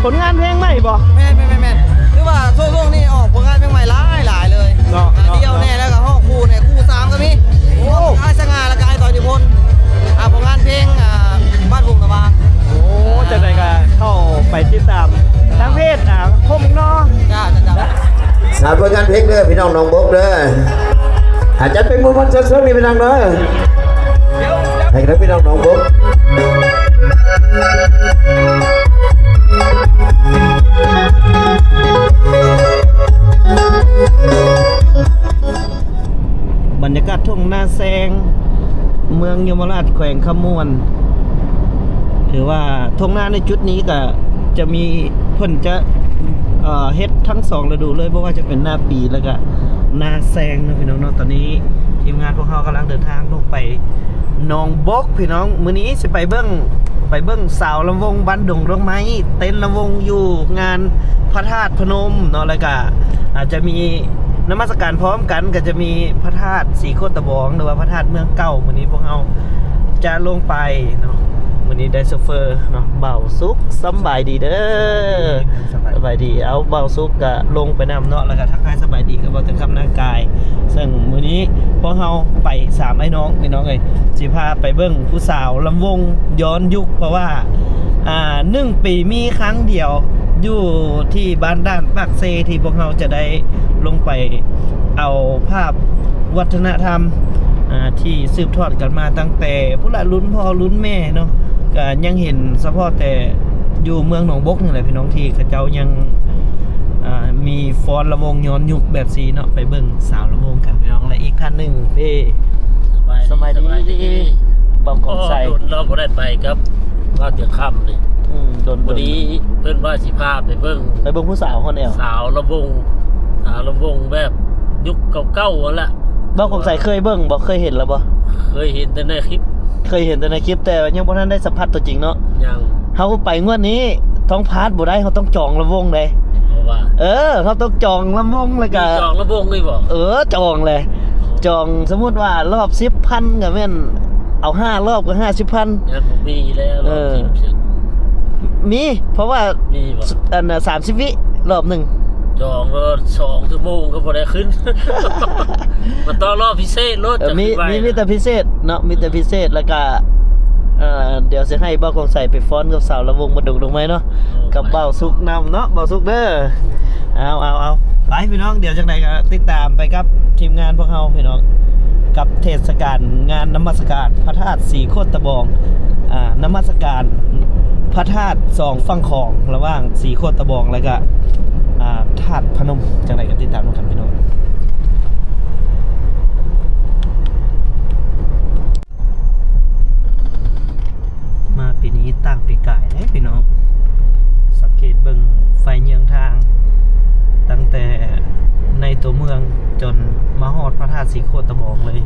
ຜົນງານເພງໃໝ່ບໍ່? ແມ່ນໆໆໆ ຄືວ່າຊ່ວງໆນີ້ອອກຜົນງານເພງໃໝ່ຫຼາຍໆເລີຍ ເນາະ ອ່າ ເນາະ ດຽວແນ່ ແລ້ວກໍຮ້ອງຄູ່ແນ່ ຄູ່ສາມກໍມີ ໂອ້ ອ້າຍສະຫງ່າ ແລ້ວກໍອ້າຍຕອນນິພົນ ອ່າ ຜົນງານເພງ ອ່າ ບ້ານວົງຕະວາງ. ໂອ້ ຈັ່ງໃດກໍເຂົ້າໄປຕິດຕາມທາງເພຈ ອ່າ ຄົມເນາະ. ຈ້າໆໆ ສາມຜົນງານເພງເດີ ພີ່ນ້ອງໜອງບົກເດີ. ອາຈານເປັນໝູ່ມວນຊົນຊ່ວງນີ້ພີ່ນ້ອງເດີ ໃຫ້ກັບພີ່ນ້ອງໜອງບົກ. ບັນຍາກາດທົ່ງນາແຊງ ເມືອງຍົມມະລາດ ແຂວງຄຳມ່ວນ. ຖືວ່າທົ່ງນາໃນຈຸດນີ້ກະຈະມີ ເພິ່ນຈະ ເອີ ເຮັດທັງສອງລະດູເລີຍ ບໍ່ວ່າຈະເປັນນາປີ ແລ້ວກະນາແຊງເນາະ ພີ່ນ້ອງເນາະ. ຕອນນີ້ທີມງານພວກເຮົາກຳລັງເດີນທາງລົງໄປໜອງບົກ ພີ່ນ້ອງ. ມື້ນີ້ຊິໄປເບິ່ງ ໄປເບິ່ງສາວລຳວົງບ້ານດົງດອກໄມ້ ເຕັ້ນລຳວົງຢູ່ງານພະທາດພະນົມເນາະ ແລ້ວກະອາດຈະມີນະມັດສະການພ້ອມກັນ ກະຈະມີພະທາດສີໂຄດຕະບອງ ຫຼືວ່າພະທາດເມືອງເກົ່າ. ມື້ນີ້ພວກເຮົາຈະລົງໄປເນາະ. ມື້ນີ້ໄດ້ໂຊເຟີເນາະ ບ່າວສຸກ ສຳບາຍດີເດີ. ສະບາຍດີ ສະບາຍດີ. ເອົາ ບ່າວສຸກກະລົງໄປນຳເນາະ ແລ້ວກະທັກທາຍສະບາຍດີກັບບ່າວເຖິງຄຳນາກາຍ. ເຊິ່ງມື້ນີ້ພວກເຮົາໄປສາມອ້າຍນ້ອງ ພີ່ນ້ອງເອີຍ ຊິພາໄປເບິ່ງຜູ້ສາວລຳວົງຍ້ອນຍຸກ ເພາະວ່າ ອ່າ ໜຶ່ງປີມີຄັ້ງດຽວ ຢູ່ທີ່ບ້ານດ່ານປາກເຊ ທີ່ພວກເຮົາຈະໄດ້ລົງໄປເອົາພາບວັດທະນະທຳ ອ່າ ທີ່ສືບທອດກັນມາຕັ້ງແຕ່ພຸ້ນລະ ລຸ້ນພໍ່ລຸ້ນແມ່ເນາະ. ກະຍັງເຫັນສະເພາະແຕ່ຢູ່ເມືອງໜອງບົກນີ້ແຫຼະ ພີ່ນ້ອງ ທີ່ເຂົາເຈົ້າຍັງ ອ່າ ມີຟ້ອນລຳວົງຍ້ອນຍຸກແບບຊີ້ເນາະ. ໄປເບິ່ງສາວລຳວົງກັນ ພີ່ນ້ອງ ແລະ ອີກທ່ານໜຶ່ງ ເພ ສະບາຍ ສະບາຍດີ ສະບາຍດີ ບ່າວກອງໄຊ. ໂອ້ ດົນເນາະ ບໍ່ໄດ້ໄປກັບບ່າວເຖິງຄຳນີ້. ອືມ ດົນໆ ພໍດີເພິ່ນວ່າຊິພາໄປເບິ່ງ ໄປເບິ່ງຜູ້ສາວຮອດແອວ ສາວລຳວົງ ສາວລຳວົງແບບຍຸກເກົ່າໆຫັ້ນລະ. ບ່າວກອງໄຊເຄີຍເບິ່ງບໍ່? ເຄີຍເຫັນແລ້ວບໍ່? ເຄີຍເຫັນແຕ່ໃນຄລິບ. ເຄີຍເຫັນແຕ່ໃນຄລິບ ແຕ່ຍັງບໍ່ທັນໄດ້ສຳຜັດຕົວຈິງເນາະ. ຍັງ. ເຮົາໄປງວດນີ້ຕ້ອງພາດບໍ່ໄດ້ ເຮົາຕ້ອງຈອງລຳວົງເດ້. ເພາະວ່າ ເອີ ເຮົາຕ້ອງຈອງລຳວົງ ແລ້ວກະ ມີຈອງລຳວົງນີ້ບໍ່? ເອີ ຈອງແຫຼະ ຈອງ. ສົມມຸດວ່າລອບສິບພັນ ກໍແມ່ນເອົາຫ້າລອບກໍຫ້າສິບພັນ. ຍັງບໍ່ມີແລ້ວ ເອີ ລອບສິບ ມີ ເພາະວ່າ ມີບໍ່? ອັນນ່າ ສາມສິບວິລອບໜຶ່ງ ຈອງລະສອງຊົ່ວໂມງກໍບໍ່ໄດ້ຂຶ້ນ. ມັນຕ້ອງລອບພິເສດໂລດ. ເອີ ຈະ ມີ ມີ ມີແຕ່ພິເສດເນາະ ມີແຕ່ພິເສດ. ແລ້ວກະ ເອີ ດຽວຊິໃຫ້ບ່າວກອງໄຊໄປຟ້ອນກັບສາວລຳວົງບ້ານດົງດອກໄມ້ເນາະ ກັບບ່າວສຸກນຳເນາະ ບ່າວສຸກເດີ. ເອົາ ເອົາ ເອົາ ໄປພີ່ນ້ອງ ດຽວຈັ່ງໃດກໍຕິດຕາມໄປກັບທີມງານພວກເຮົາພີ່ນ້ອງ ກັບເທດສະການງານນະມັດສະການພະທາດສີໂຄດຕະບອງ ອ່າ ນະມັດສະການພະທາດສອງຝັ່ງຂອງ ລະຫວ່າງສີໂຄດຕະບອງ ແລ້ວກະ ອ່າ ທາດພະນົມ. ຈັ່ງໃດກໍຕິດຕາມນຳກັນພີ່ນ້ອງ. ມາປີນີ້ຕ່າງປີກາຍເດ້ພີ່ນ້ອງ ສັງເກດເບິ່ງໄຟເຍືອງທາງ ຕັ້ງແຕ່ໃນຕົວເມືອງຈົນມາຮອດພະທາດສີໂຄດຕະບອງເລີຍ.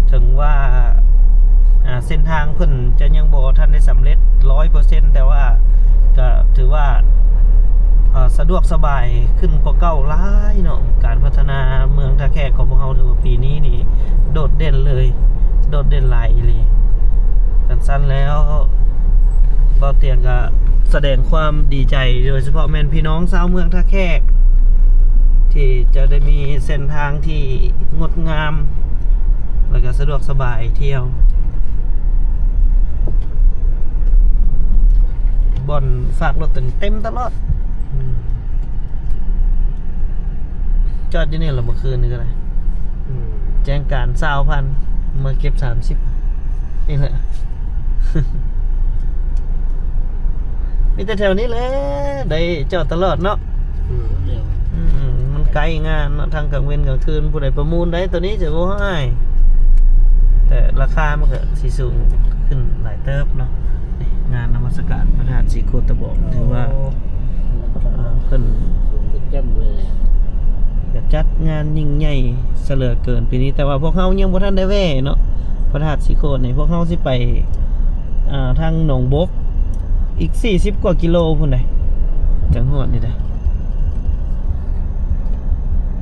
ເຖິງວ່າ ອ່າ ເສັ້ນທາງເພິ່ນຈະຍັງບໍ່ທັນໄດ້ສຳເລັດຮ້ອຍເປີເຊັນ ແຕ່ວ່າ ກະຖືວ່າ ເອີ ສະດວກສະບາຍຂຶ້ນກວ່າເກົ່າຫຼາຍເນາະ. ການພັດທະນາເມືອງທ່າແຂກຂອງພວກເຮົາ ຖືວ່າປີນີ້ນີ້ໂດດເດັ່ນເລີຍ ໂດດເດັ່ນຫຼາຍອີ່ຫຼີ. ຄັນຊັ້ນແລ້ວ ບ່າວຕຽງກະສະແດງຄວາມດີໃຈ ໂດຍສະເພາະແມ່ນພີ່ນ້ອງຊາວເມືອງທ່າແຂກ ທີ່ຈະໄດ້ມີເສັ້ນທາງທີ່ງົດງາມ ແລ້ວກະສະດວກສະບາຍທ່ຽວ. ບ່ອນຝາກລົດຕົວນີ້ເຕັມຕະຫຼອດ. ອືມ ຈອດຢູ່ນີ້ລະ ເມື່ອຄືນນີ້ກໍໄດ້. ອືມ ແຈ້ງການຊາວພັນ ມາເກັບສາມສິບ ນີ້ແຫຼະ. ມີແຕ່ແຖວນີ້ແຫຼະ ໄດ້ຈອດຕະຫຼອດເນາະ. ອືມ ອືມ ມັນໃກ້ງານເນາະ ທັງກາງເວັນກາງຄືນ. ຜູ້ໃດປະມູນໄດ້ໂຕນີ້ຈະບໍ່ຮ້າຍ ແຕ່ລາຄາມັນກໍຊິສູງຂຶ້ນຫຼາຍເຕີບເນາະ. ນີ້ງານນະມັດສະການພະທາດສີໂຄດຕະບອງ ຖືວ່າ ໂອ້ ເອີ ເພິ່ນ ເອີ ຈັດງານຍິ່ງໃຫຍ່ຊະເຫຼືອເກີນປີນີ້ ແຕ່ວ່າພວກເຮົາຍັງບໍ່ທັນໄດ້ແວ່ເນາະ ພະທາດສີໂຄດນີ້. ພວກເຮົາຊິໄປ ອ່າ ທາງໜອງບົກ ອີກສີ່ສິບກວ່າກິໂລພຸ້ນໃດ ຈັ່ງຮອດນີ້ໃດ.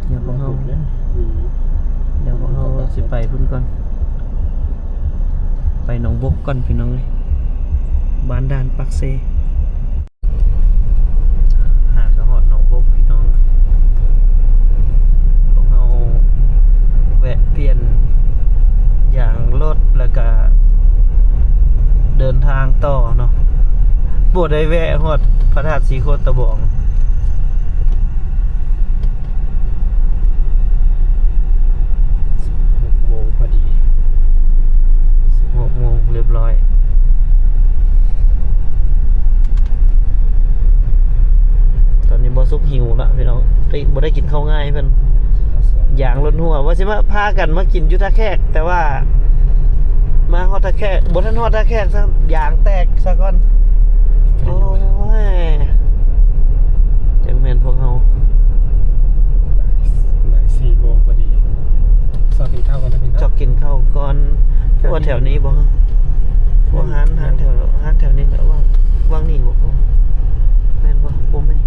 ດຽວພວກເຮົາ ອືມ ດຽວພວກເຮົາຊິໄປພຸ້ນກ່ອນ ໄປໜອງບົກກ່ອນພີ່ນ້ອງເອີຍ. ບ້ານດ່ານປາກເຊ. ຫາກະຮອດໜອງບົກພີ່ນ້ອງ, ພວກເຮົາແວະປ່ຽນຢາງລົດ ແລ້ວກະເດີນທາງຕໍ່ເນາະ, ບໍ່ໄດ້ແວະຮອດພະທາດສີໂຄດຕະບອງ. ຫົກໂມງພໍດີ, ຫົກໂມງຮຽບຮ້ອຍ. ຕອນນີ້ບໍ່ສຸກ ຫິວລະພີ່ນ້ອງ, ໄດ້ ບໍ່ໄດ້ກິນເຂົ້າງ່າຍເພິ່ນ, ຢາງລົດຮົ່ວ. ວ່າຊິມາ ພາກັນມາກິນຢູ່ທ່າແຂກ, ແຕ່ວ່າມາຮອດທ່າແຂກ ບໍ່ທັນຮອດທ່າແຂກຊ້ຳ ຢາງແຕກຊະກ່ອນ. ໂອ້ຍ ຈັ່ງແມ່ນພວກເຮົາ. ບ່າຍສີ່ໂມງພໍດີ. ຊອກກິນເຂົ້າກ່ອນນະພີ່ນ້ອງ, ຊອກກິນເຂົ້າກ່ອນ. ແຖວນີ້ ວ່າແຖວນີ້ບໍ່? ວ່າຮ້ານ ຮ້ານແຖວ ຮ້ານແຖວນີ້ລະ ວ່າງ ວ່າງນີ້ບໍ່? ແມ່ນບໍ່? ບໍ່ແມ່ນ,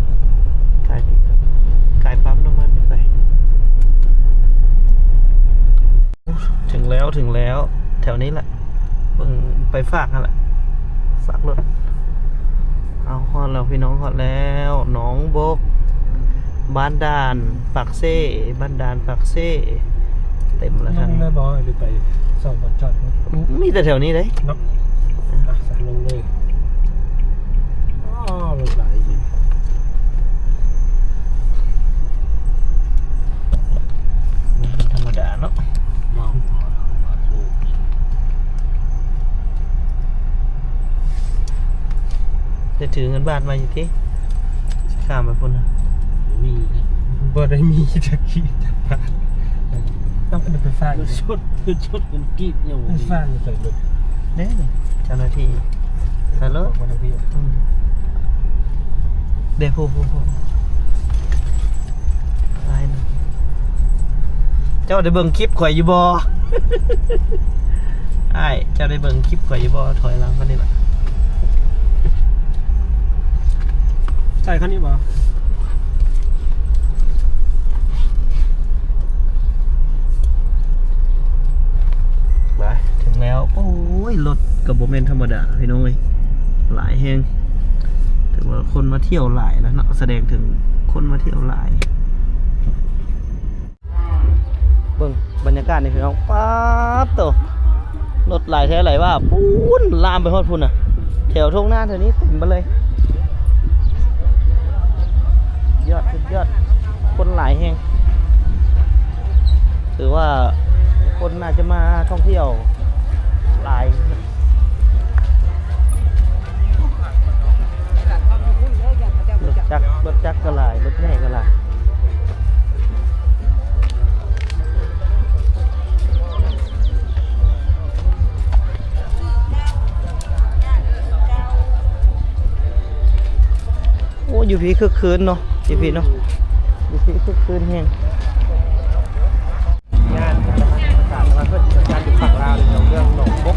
ກາຍ ກາຍປ້ຳນ້ຳມັນໄປ. ເຖິງແລ້ວ ເຖິງແລ້ວ, ແຖວນີ້ແຫຼະ. ເບິ່ງໄປຟາກຫັ້ນແຫຼະ, ຟາກລົດ. ເອົາ ຮອດແລ້ວພີ່ນ້ອງ, ຮອດແລ້ວ ໜອງບົກ, ບ້ານດ່ານປາກເຊ, ບ້ານດ່ານປາກເຊ. ເຕັມແລ້ວທາງນີ້. ລົງໄດ້ບໍ່ ຫຼືໄປສອງບ່ອນຈອດ? ມີແຕ່ແຖວນີ້ເດ້ເນາະ. ອ່ະ ລົງເລີຍ. ອໍ ລົດຫຼາຍອີ່ຫຼີ. ທຳມະດາເນາະ. ໄດ້ຖືເງິນບາດມາຢູ່ຕິ? ຂ້າມໄປພຸ້ນນະ. ບໍ່ມີ. ບໍ່ໄດ້ມີຈັກກີບຈັກບາດ. ຕ້ອງໄປຝາກ. ເງິນສົດ ເງິນສົດ ເງິນກີບຍັງບໍ່ມີ. ຝາກຢູ່ໃສເບິດ? ເດ້ ເຈົ້າໜ້າທີ່. ຮັລໂຫຼ. ອືມ ເດ້ ຜູ້ ຜູ້ ຜູ້ ອ້າຍນະ. ເຈົ້າໄດ້ເບິ່ງຄລິບຂ້ອຍຢູ່ບໍ່? ອ້າຍ ເຈົ້າໄດ້ເບິ່ງຄລິບຂ້ອຍຢູ່ບໍ່? ຖອຍຫຼັງມານີ້ລະ. ໃສ່ຄັນນີ້ບໍ່? ໄປ ເຖິງແລ້ວ. ໂອ້ຍ ລົດກໍບໍ່ແມ່ນທຳມະດາພີ່ນ້ອງເອີຍ, ຫຼາຍແຮງ. ຖືວ່າຄົນມາທ່ຽວຫຼາຍແລ້ວເນາະ, ສະແດງເຖິງຄົນມາທ່ຽວຫຼາຍ. ເບິ່ງບັນຍາກາດນີ້ພີ່ນ້ອງ. ປາດໂຕ ລົດຫຼາຍແທ້ຫຼາຍວ່າ ພຸ້ນ ລາມໄປຮອດພຸ້ນນະ, ແຖວທົ່ງໜ້າແຖວນີ້ເຕັມໄປເລີຍ. ຍອດ ສຸດຍອດ, ຄົນຫຼາຍແຮງ. ຖືວ່າຄົນໜ້າຈະມາທ່ອງທ່ຽວຫຼາຍ. ລົດຈັກ ລົດຈັກກໍຫຼາຍ, ລົດໃຫຍ່ກໍຫຼາຍ. ໂອ້ ຢູ່ພີ້ຄຶກຄື້ນເນາະ, ຢູ່ພີ້ເນາະ, ຢູ່ພີ້ຄຶກຄື້ນແຮງ. ງານປະຈຳວັນສາມາດເພິ່ນຈັດການຢູ່ຝັ່ງລາວເລື່ອງໜອງບົກ.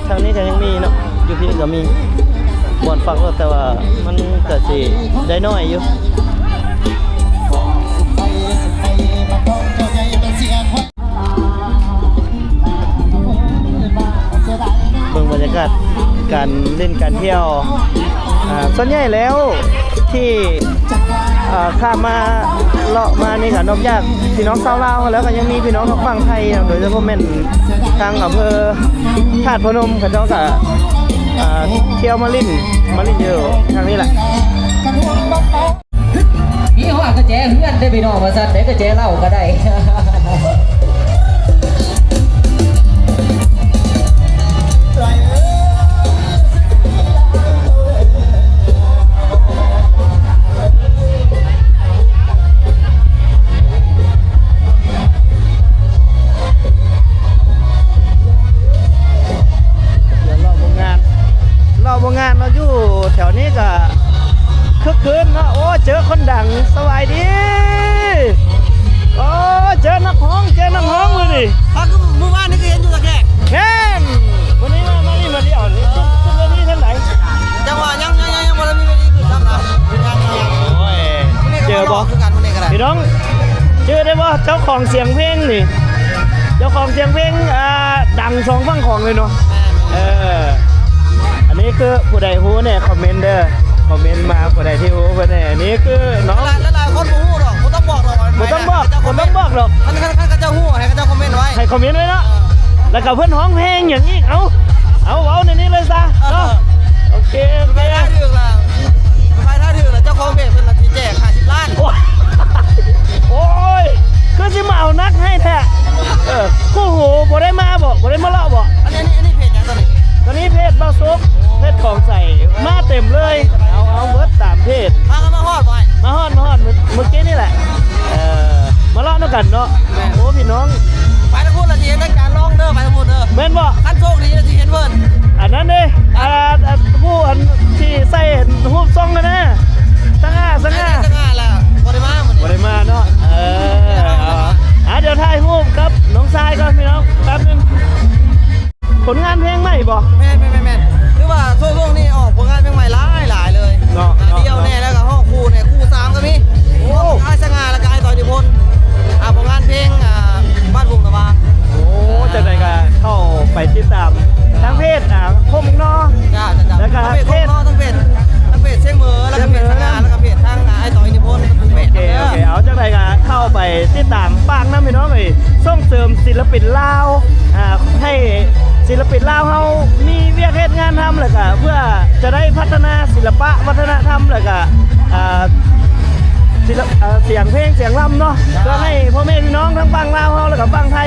ທາງນີ້ກໍຍັງມີເນາະ, ຢູ່ພີ້ກໍມີບ່ອນພັກລົດ, ແຕ່ວ່າມັນກໍຊິໄດ້ໜ້ອຍຢູ່. ເບິ່ງບັນຍາກາດການຫຼິ້ນການທ່ຽວ. ອ່າ ສ່ວນໃຫຍ່ແລ້ວທີ່ ອ່າ ຂ້າມມາເລາະມານີ້ກໍ ນອກຈາກພີ່ນ້ອງຊາວລາວແລ້ວ ກໍຍັງມີພີ່ນ້ອງທາງຝັ່ງໄທເນາະ, ໂດຍສະເພາະແມ່ນທາງອຳເພີທາດພະນົມ ເຂົາເຈົ້າກໍ ອ່າ ທ່ຽວມາຫຼິ້ນ ມາຫຼິ້ນຢູ່ທາງນີ້ແຫຼະ. ມີຮອດກະແຈເຮືອນເດ້ພີ່ນ້ອງ ວ່າຊັ້ນເດ້, ກະແຈເຫຼົ້າກໍໄດ້. ດຽວເລາະເບິ່ງງານ ເລາະເບິ່ງງານເນາະ, ຢູ່ແຖວນີ້ກໍຄຶກຄື້ນເນາະ. ໂອ້ ເຈີຄົນດັງ, ສະບາຍດີ. ໂອ້ ເຈີນັກຮ້ອງ ເຈີນັກຮ້ອງມື້ນີ້. ເອົາ ຄືມື້ວານນີ້ຄືເຫັນຢູ່ຕະແກງ. ແມ່ນ ມື້ນີ້ມາ ມານີ້ມາດຽວນີ້. ຂອງສຽງເພງນີ້ ເຈົ້າຂອງສຽງເພງ ອ່າ ດັງສອງຝັ່ງຂອງເລີຍເນາະ. ເອີ ອັນນີ້ຄືຜູ້ໃດຮູ້ແດ່ ຄອມເມັນເດີ ຄອມເມັນມາ ຜູ້ໃດທີ່ຮູ້ເພິ່ນແດ່. ອັນນີ້ຄືນ້ອງ ຫຼາຍໆຄົນບໍ່ຮູ້ດອກ ບໍ່ຕ້ອງບອກດອກ ບໍ່ຕ້ອງບອກ ບໍ່ຕ້ອງບອກດອກ. ຄັນ ຄັນ ຄັນເຂົາເຈົ້າຮູ້ໃຫ້ເຂົາເຈົ້າຄອມເມັນໄວ້ ໃຫ້ຄອມເມັນໄວ້ເນາະ. ເອີ ແລ້ວກໍເພິ່ນຮ້ອງເພງຫຍັງອີກ? ເອົ້າ ເອົາ ເວົ້າໃນນີ້ເລີຍຊະເນາະ. ເອີ ໂອເຄ ໂອເຄ ໄປຖ້າຖືກລະ ໄປຖ້າຖືກລະ ເຈົ້າຂອງເພງເພິ່ນລະຊິແຈກຫ້າສິບລ້ານ. ໂອ້ຍ ໂອ້ຍ ຄືຊິມາເອົາໜັກໃຫ້ແທ້. ເອີ ຄູ່ຫູບໍ່ໄດ້ມາບໍ? ບໍ່ໄດ້ມາເລາະບໍ? ອັນນີ້ ອັນນີ້ ອັນນີ້ເພຈຫຍັງຕົວນີ້? ຕົວນີ້ເພຈບ່າວສຸກ ເພຈຂອງໃສ ມາເຕັມເລີຍ. ເອົາ ເອົາເບິດສາມເພຈ ພາກັນມາຮອດບໍ່? ມາຮອດ ມາຮອດ ມື້ ມື້ກີ້ນີ້ແຫຼະ. ເອີ ມາເລາະນຳກັນເນາະ. ແມ່ນ ໂອ້ ພີ່ນ້ອງ ໄປທາງພຸ້ນລະຊິເຫັນອາຈານລອງເດີ ໄປທາງພຸ້ນເດີ. ແມ່ນບໍ່? ຄັນໂຊກດີລະຊິເຫັນເພິ່ນ. ອັນນັ້ນເດ້ ອ່າ ອ່າ ຜູ້ອັນທີ່ໃສ່ຮູບຊົງຫັ້ນນະ ສະຫງ່າ ສະຫງ່າ ສະຫງ່າລະ ບໍ່ໄດ້ມາມື້ນີ້ ບໍ່ໄດ້ມາເນາະ. ເອີ ອ່າ ດຽວຖ່າຍຮູບກັບນ້ອງຊາຍກ່ອນພີ່ນ້ອງ ແປັບໜຶ່ງ. ຜົນງານເພງໃໝ່ບໍ່? ແມ່ນໆໆ ຄືວ່າຊ່ວງໆນີ້ອອກຜົນງານເພງໃໝ່ຫຼາຍໆເລີຍເນາະ. ອ່າ ດຽວແດ່ ແລ້ວກໍຮ້ອງຄູ່ແດ່ ຄູ່ສາມກໍມີ. ໂອ້ ອ້າຍສະຫງ່າ ແລ້ວກໍອ້າຍຕໍ່ນິພົນ. ອ່າ ຜົນງານເພງ ອ່າ ບ້ານວົງຕະບາງ. ໂອ້ ຈັ່ງໃດກໍເຂົ້າໄປຕິດຕາມທາງເພຈ ອ່າ ຄົມເນາະ. ຈ້າໆໆ ແລ້ວກໍເພຈຄົມເນາະ ທັງເພຈ ທັງເພຈຊຽງເໝີ ແລ້ວກໍເພຈສະຫງ່າ ແລ້ວກໍເພຈທາງ ອ່າ ອ້າຍຕໍ່ນິພົນ. ໂອເຄ ໂອເຄ ເອົາ ຈັ່ງໃດກໍເຂົ້າໄປຕິດຕາມຝາກນຳພີ່ນ້ອງເອີຍ ສົ່ງເສີມສິລະປິນລາວ ອ່າ ໃຫ້ສິລະປິນລາວເຮົາມີວຽກເຮັດງານທຳ ແລ້ວກະເພື່ອຈະໄດ້ພັດທະນາສິລະປະວັດທະນະທຳ ແລ້ວກະ ອ່າ ສິລະ ເອີ ສຽງເພງສຽງລຳເນາະ ເພື່ອໃຫ້ພໍ່ແມ່ພີ່ນ້ອງທັງຝັ່ງລາວເຮົາ ແລ້ວກະຝັ່ງໄທ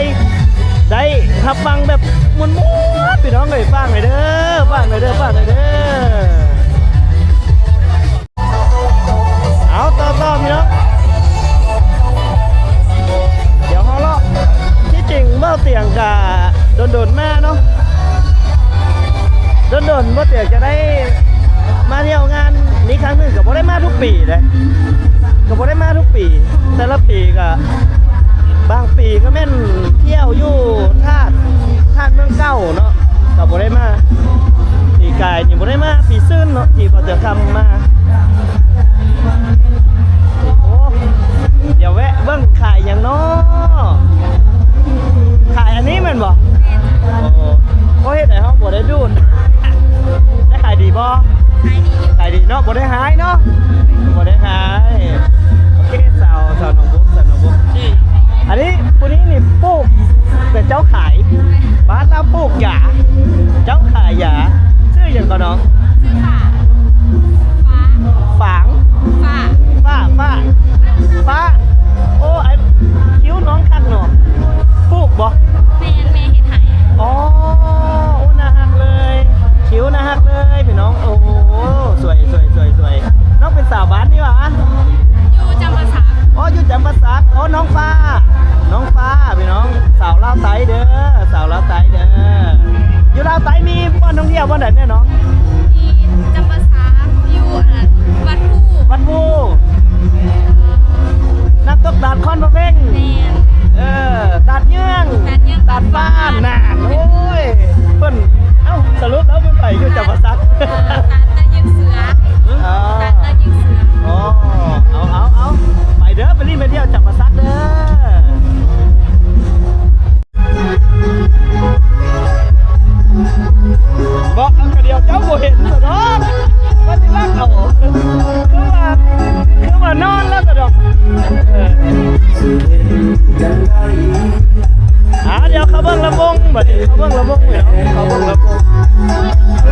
ໄດ້ຮັບຟັງແບບມ່ວນໆ ພີ່ນ້ອງເອີຍ. ຝາກໜ່ອຍເດີ ຝາກໜ່ອຍເດີ ຝາກໜ່ອຍເດີ. ເອົາ ຕໍ່ໆ ພີ່ນ້ອງ ດຽວເຮົາເລາະ. ທີ່ຈິງເບົາຕຽງກະດົນໆມາເນາະ ດົນໆ ເບົາຕຽງຈະໄດ້ມາທ່ຽວງານນີ້ຄັ້ງໜຶ່ງ ກໍບໍ່ໄດ້ມາທຸກປີເດ້ ກໍບໍ່ໄດ້ມາທຸກປີ. ແຕ່ລະປີກະ ບາງປີກໍແມ່ນທ່ຽວຢູ່ທາດ ທາດເມືອງເກົ່າເນາະ ກໍບໍ່ໄດ້ມາ. ປີກາຍນີ້ບໍ່ໄດ້ມາ ປີຊືນເນາະ ທີ່ບໍ່ເທື່ອຄຳມາ. ໂອ້ ດຽວແວະເບິ່ງຂາຍຫຍັງເນາະ? ຂາຍອັນນີ້ແມ່ນບໍ່? ໂອ້ ບໍ່ເຮັດໃຫ້ເຮົາບໍ່ໄດ້ດູດ. ໄດ້ຂາຍດີບໍ່? ຂາຍດີ ຂາຍດີເນາະ ບໍ່ໄດ້ຫາຍເນາະ ບໍ່ໄດ້ຫາຍ. ໂອເຄ ສາວ ສາວໜອງບົກ ສາວໜອງບົກ. ອັນນີ້ ຜູ້ນີ້ນີ້ປູກ ເປັນເຈົ້າຂາຍ ບາດລາວປູກຢາ ເຈົ້າຂາຍຢາ. ຊື່ຫຍັງກໍນ້ອງ? ຊື່ຟ້າ ຟ້າ ຝາງ ຟ້າ ຟ້າ ຟ້າ ຟ້າ. ໂອ້ ໄອ້ຄິ້ວນ້ອງຄັກເນາະ ປູກບໍ່? ແມ່ນ ແມ່ເຮັດໃຫ້. ອໍ ໂອ້ ໜ້າຮັກເລີຍ ຄິ້ວໜ້າຮັກເລີຍພີ່ນ້ອງ. ໂອ້ ສວຍ ສວຍ ສວຍ ສວຍ. ນ້ອງເປັນສາວບ້ານນີ້ຫວາ? ຢູ່ຈຳປາສັກ. ອໍ ຢູ່ຈຳປາສັກ. ອໍ ນ້ອງຟ້າ ນ້ອງຟ້າພີ່ນ້ອງ ສາວລາວໃຕ້ເດີ ສາວລາວໃຕ້ເດີ. ຢູ່ລາວໃຕ້ມີບ່ອນທ່ອງທ່ຽວບ່ອນໃດແນ່ນ້ອງ? ມີຈຳປາສັກ ຢູ່ອັນນັ້ນ ວັດພູ ວັດພູ ນ້ຳຕົກຕາດຄອນພະເພັງ. ແມ່ນ ເອີ ຕາດເຍືອງ ຕາດເຍືອງ ຕາດຟານ ຕາດຟານ ນັ້ນ. ໂອ້ຍ ເພິ່ນ ເອົ້າ ສະຫຼຸບແລ້ວເພິ່ນໄປຢູ່ຈຳປາສັກ ເອີ ຕາດຕາຍິງເສືອ ອໍ ຕາດຕາຍິງເສືອ. ອໍ ເອົາ ເອົາ ເອົາ ໄປເດີ ໄປຫຼິ້ນໄປທ່ຽວຈຳປາສັກເດີ. ເບາະ ກະດຽວເຈົ້າບໍ່ເຫັນຊະດອກ ວ່າຊິລັກເອົາ ຄືວ່າ ຄືວ່ານອນແລ້ວຊະດອກ. ເອີ ອ່າ ດຽວເຂົ້າເບິ່ງລຳວົງ ບາດນີ້ເຂົ້າເບິ່ງລຳວົງເລີຍເນາະ ເຂົ້າເບິ່ງລຳວົງ ລຳວົງ.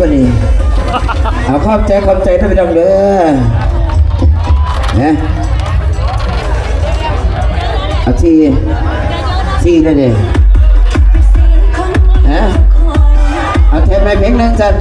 ບັດນີ້ ເອົາ ຂອບໃຈ ຂອບໃຈເດີພີ່ນ້ອງເດີ ນະ ເອົາ ສີ່ ສີ່ເລີຍເດ້ ນະ ເອົາ ແຖມໃຫ້ເພງໜຶ່ງຊັ້ນ.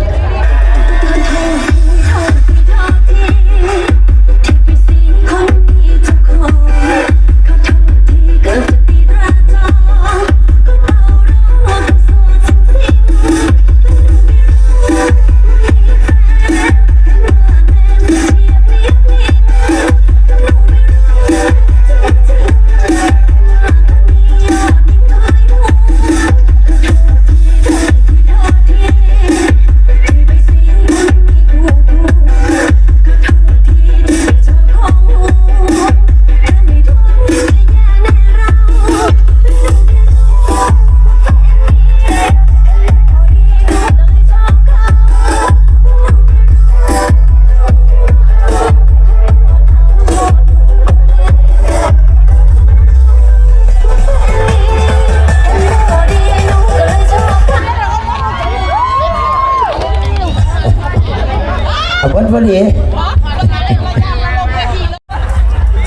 ເອົາເພິ່ນພໍດີ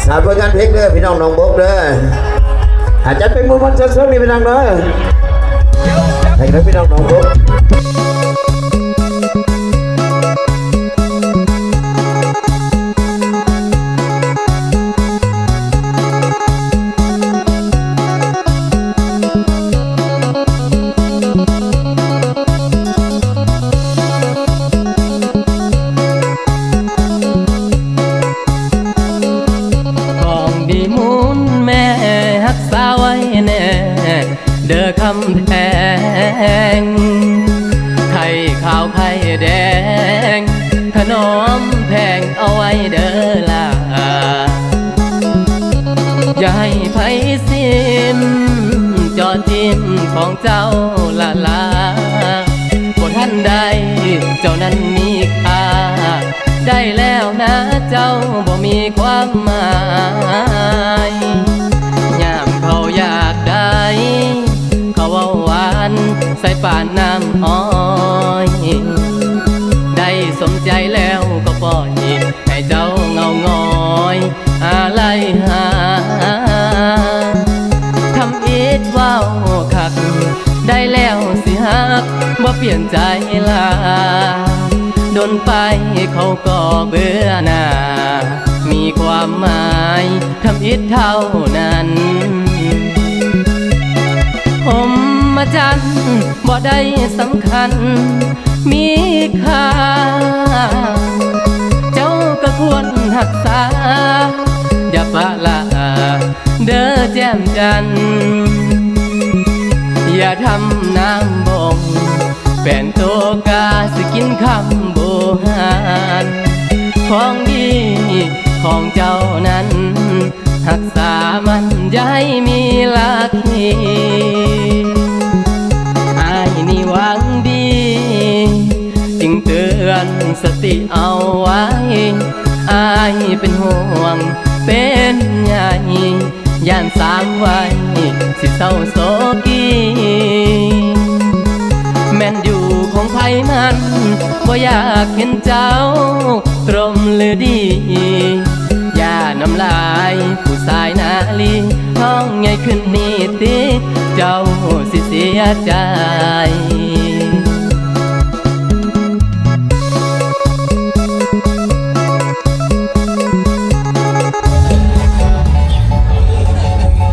ສາມຜົນງານເພງເດີພີ່ນ້ອງໜອງບົກເດີ ອາຈານເປັນໝູ່ມວນຊົນເຊີນນີ້ພີ່ນ້ອງເດີ ໃຫ້ເດີພີ່ນ້ອງໜອງບົກ. ຂອງດີມູນແມ່ຮັກສາໄວ້ແນ່ ເດີຄຳແພງ ໄຂ່ຂາວໄຂ່ແດງ ຖະໜອມແພງເອົາໄວ້ເດີຫຼ້າ ຢ່າໃຫ້ໃຜຊິມ ເຈາະຈິ້ມຂອງເຈົ້າລະລາ ບໍ່ທັນໄດ້ ເຈົ້ານັ້ນມີຄ່າ ໄດ້ແລ້ວນາເຈົ້າບໍ່ມີຄວາມໝາຍ ຍາມເຂົາຢາກໄດ້ ເຂົາເວົ້າຫວານໃສ່ປານນ້ຳອ້ອຍ ໄດ້ສົມໃຈແລ້ວກໍປ່ອຍ ໃຫ້ເຈົ້າເຫງົາຫງອຍ ອາໄລຫາ ທຳອິດເວົ້າຄັກ ໄດ້ແລ້ວຊິຮັກ ບໍ່ປ່ຽນໃຈລາ ດົນໄປເຂົາກໍເບື່ອໜ່າ ມີຄວາມໝາຍທຳອິດເທົ່ານັ້ນ ພົມມະຈັນບໍ່ໄດ້ສຳຄັນ ມີຄ່າ ເຈົ້າກໍຄວນຮັກສາ ຢ່າປະລະເດີແຈ່ມຈັນ ຢ່າທຳນ້ຳບົງ ແຟນໂຕກາຊິກິນຄຳບູຮານ ຂອງດີຂອງເຈົ້ານັ້ນ ຮັກສາມັນຢ່າໃຫ້ມີລາຄີ ອ້າຍນີ້ຫວັງດີ ຈຶ່ງເຕືອນສະຕິເອົາໄວ້ ອ້າຍເປັນຫ່ວງເປັນໃຍ ຢ້ານສາງໄວ້ຊິເສົ້າໂສກີ ແມ່ນຢູ່ຂອງໃຜນັ້ນ ບໍ່ຢາກເຫັນເຈົ້າ ກຣມຫຼືດີ ຢ່ານ້ຳລາຍຜູ້ຊາຍນາລີ ທ້ອງໃຫຍ່ຂຶ້ນນີ້ຕິ ເຈົ້າຊິເສຍໃຈ.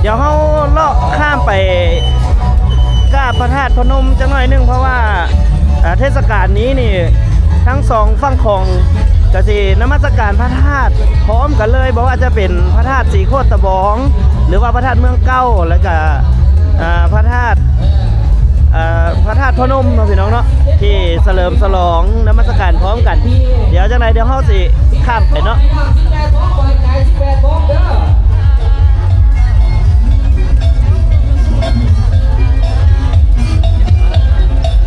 ດຽວເຮົາເລາະຂ້າມໄປກາບພະທາດພະນົມຈັກໜ້ອຍໜຶ່ງ ເພາະວ່າ ເອີ ເທດສະການນີ້ນີ້ ທັງສອງຝັ່ງຂອງກະຊິນະມັດສະການພະທາດພ້ອມກັນເລີຍ ບໍ່ວ່າຈະເປັນພະທາດສີໂຄດຕະບອງ ຫຼືວ່າພະທາດເມືອງເກົ່າ ແລ້ວກະ ເອີ ພະທາດ ເອີ ພະທາດພະນົມເນາະ ພີ່ນ້ອງເນາະ ທີ່ສະເຫຼີມສະຫຼອງນະມັດສະການພ້ອມກັນ. ດຽວຈັ່ງໃດດຽວເຮົາຊິຂ້າມໄປເນາະ.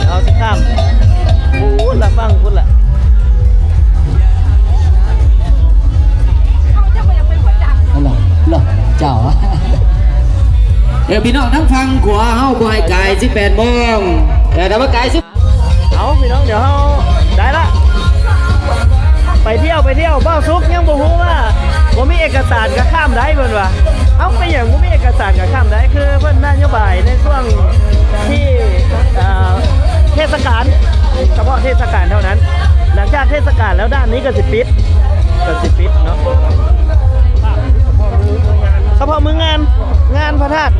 ເຮົາຊິຂ້າມພຸ້ນລະ ຝັ່ງພຸ້ນລະ. ເອີ ພີ່ນ້ອງທາງຝັ່ງຂວາເຮົາບໍ່ໃຫ້ກາຍສິບແປດໂມງ ເອີ ຖ້າວ່າກາຍສິບ ເອົາ ພີ່ນ້ອງ ດຽວເຮົາ ສຸກ ຍັງບໍ່ຮູ້ວ່າບໍ່ມີເອກະສານກໍຂ້າມໄດ້ເພິ່ນວ່າ. ເອົ້າ ເປັນຫຍັງບໍ່ມີເອກະສານກໍຂ້າມໄດ້? ຄືເພິ່ນນະໂຍບາຍໃນຊ່ວງທີ່ ເອີ ເທດສະການ ສະເພາະເທດສະການເທົ່ານັ້ນ. ຫຼັງຈາກເທດສະການແລ້ວ ດ່ານນີ້ກໍຊິປິດ ກໍຊິປິດເນາະ. ສະເພາະມື້ງານ ງານພະທາດ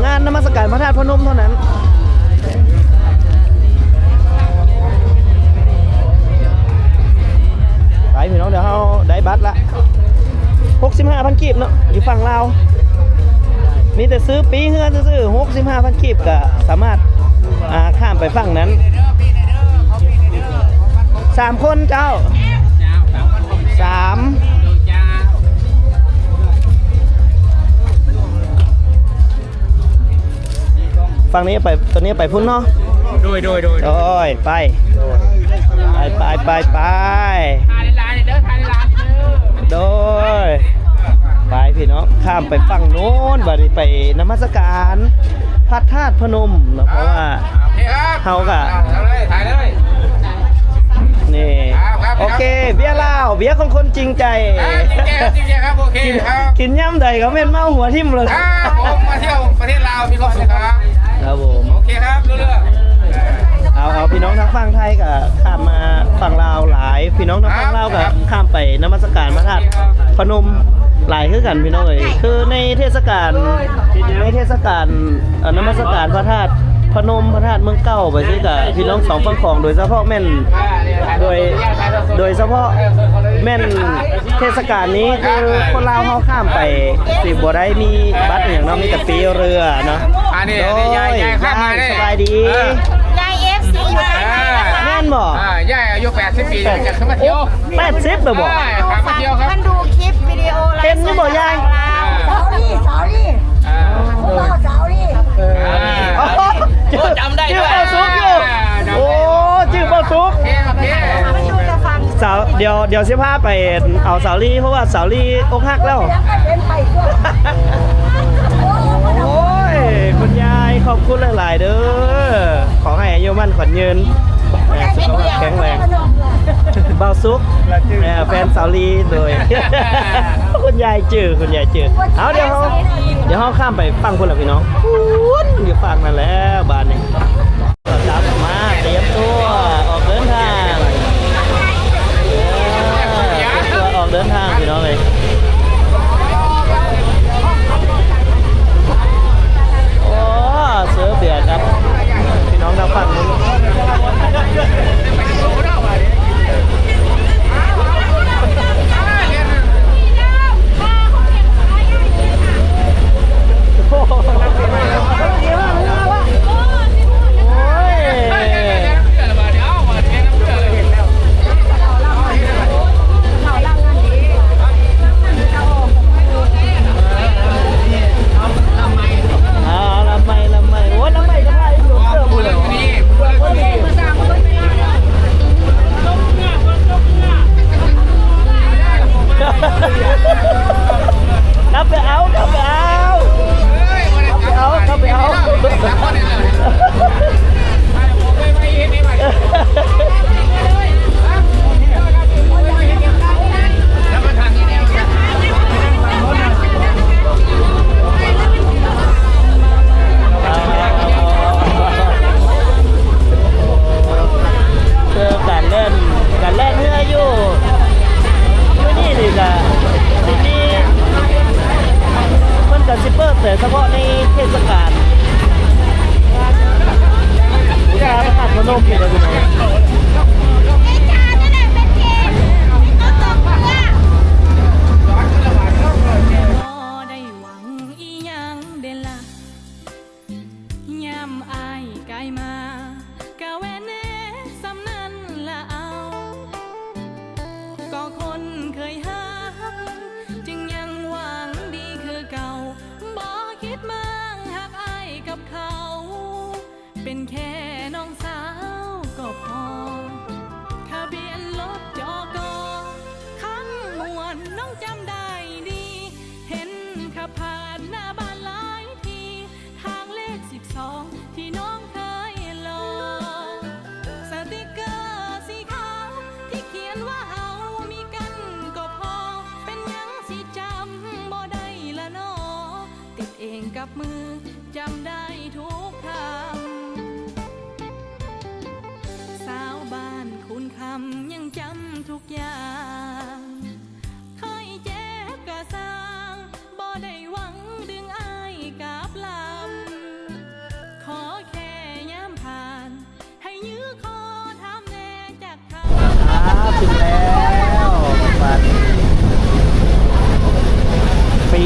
ງານນະມັດສະການພະທາດພະນົມເທົ່ານັ້ນ. ໄປພີ່ນ້ອງ ດຽວເຮົາໄດ້ບັດລະ ຫົກສິບຫ້າພັນກີບເນາະ ຢູ່ຝັ່ງລາວ. ມີແຕ່ຊື້ປີ້ເຮືອນຊື່ໆ ຫົກສິບຫ້າພັນກີບ ກໍສາມາດ ອ່າ ຂ້າມໄປຝັ່ງນັ້ນ. ສາມຄົນເຈົ້າ ສາມ ຝັ່ງນີ້ໄປ ຕົວນີ້ໄປພຸ້ນເນາະ. ໂດຍ ໂດຍ ໂດຍ ໂດຍ ໄປ ໄປ ໄປ ໄປ ໄປ ຖ່າຍຫຼາຍໆເດີ ຖ່າຍຫຼາຍໆເດີ. ໂດຍ ໄປພີ່ນ້ອງ ຂ້າມໄປຝັ່ງໂນ້ນ ບັດນີ້ໄປນະມັດສະການພະທາດພະນົມເນາະ ເພາະວ່າ ໂອເຄຄັບ ເຮົາກໍ ຖ່າຍເລີຍ ຖ່າຍເລີຍ ນີ້ ຄັບ ຄັບ ໂອເຄ ເບຍລາວ ເບຍຂອງຄົນຈິງໃຈ ອ່າ ຈິງໃຈຄັບ ຈິງໃຈຄັບ ໂອເຄ ກິນ ຄັບ ກິນຍາມໃດກໍແມ່ນເມົາຫົວຖິ້ມເລີຍ ຄັບຜົມ ມາທ່ຽວປະເທດລາວມີຄວາມສຸກຄັບ ຄັບຜົມ ໂອເຄຄັບ ເລື້ອຍໆ ເອົາ ເອົາ ພີ່ນ້ອງທາງຝັ່ງໄທກໍຂ້າມມາຝັ່ງລາວຫຼາຍ ພີ່ນ້ອງທາງຝັ່ງລາວກໍ ຄັບ ຂ້າມໄປນະມັດສະການພະທາດພະນົມຫຼາຍຄືກັນ ພີ່ນ້ອງເອີຍ ຄືໃນເທດສະການ ໃນເທດສະການ ເອີ ນະມັດສະການພະທາດພະນົມ ພະທາດເມືອງເກົ່າໄປຊີ້ກະ ພີ່ນ້ອງສອງຝັ່ງຂອງ ໂດຍສະເພາະແມ່ນ ໂດຍ ໂດຍສະເພາະແມ່ນເທດສະການນີ້ ຄືຄົນລາວເຮົາຂ້າມໄປ ຊິບໍ່ໄດ້ມີບັດອີ່ຫຍັງເນາະ ມີແຕ່ປີ້ເຮືອເນາະ. ອັນນີ້ ໂດຍ ຍາຍ ຍາຍ ຍາຍ ສະບາຍດີ ເອີ ຍາຍ ເອັຟຊີ ຢູ່ທາງໃນນະຄະ ແມ່ນບໍ່? ອ່າ ຍາຍອາຍຸແປດສິບປີ ຢາກຂຶ້ນມາທ່ຽວ ແປດສິບແລ້ວບໍ່? ເອີ ຂ້າມມາທ່ຽວຄັບ ເພິ່ນດູຄລິບວິດີໂອໄລ ເຫັນຢູ່ບໍ່ຍາຍ? ສາວລີ ສາວລີ ອ່າ ຜູ້ບ່າວສາວລີ ເອີ ອ່າ ໂອ້ ຈື່ ໂອ້ ຈຳໄດ້ ຈື່ ເບົາສຸກຢູ່ ອ່າ ໂອ້ ຈື່ເບົາສຸກ ໂອເຄ ໂອເຄ ສາວ ດຽວ ດຽວຊິພາໄປເອົາສາວລີ ເພາະວ່າສາວລີອົກຫັກແລ້ວ ຍັງບໍ່ເຫັນໄປຕົວະ ໂອ້ຍ ຄຸນຍາຍ ຂອບຄຸນຫຼາຍໆເດີ ຂໍໃຫ້ອາຍຸໝັ້ນຂວັນຍືນ ເອີ ສຸຂະພາບແຂງແຮງ ບ່າວສຸກ ເອີ ແຟນສາວລີ ໂດຍ ຄຸນຍາຍຈື່ ຄຸນຍາຍຈື່ ເອົາ ດຽວເຮົາ ດຽວເຮົາຂ້າມໄປຝັ່ງພຸ້ນລະພີ່ນ້ອງ ພຸ້ນ ຢູ່ຝັ່ງນັ້ນແລ້ວບາດນີ້ ຕາມມາ ຕຽມຕົວອອກເດີນທາງ ເອີ ຕຽມຕົວອອກເດີນທາງພີ່ນ້ອງເອີຍ. ໂອ້ ເຊີບເບຍກັບພີ່ນ້ອງທາງຝັ່ງ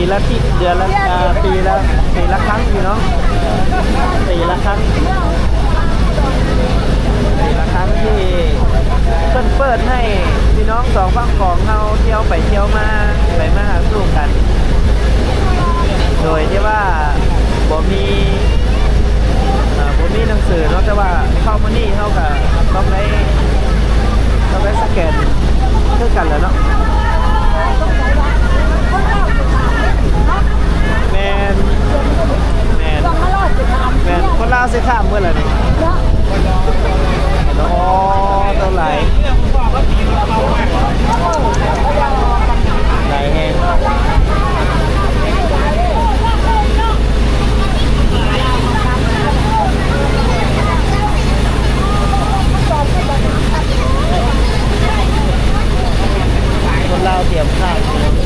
ປີລະທີ ເດືອນລະ ເອີ ປີລະ ປີລະຄັ້ງພີ່ນ້ອງ ປີລະຄັ້ງ ປີລະຄັ້ງທີ່ເພິ່ນເປີດໃຫ້ພີ່ນ້ອງສອງຝັ່ງຂອງເຮົາທ່ຽວໄປທ່ຽວມາ ໄປມາຫາສູ່ກັນ ໂດຍທີ່ວ່າບໍ່ມີ ເອີ ບໍ່ມີໜັງສືເນາະ ແຕ່ວ່າເຂົ້າມານີ້ເຮົາກະຕ້ອງໄດ້ ຕ້ອງໄດ້ສະແກນຄືກັນແຫຼະເນາະ. ແມ່ນ ແມ່ນ ແມ່ນ ຄົນລາວຊິຂ້າມເບິດລະນີ້. ໂອ້ ໂຕຫຼາຍ ຫຼາຍແຮງ. ຄົນລາວຕຽມຂ້າມ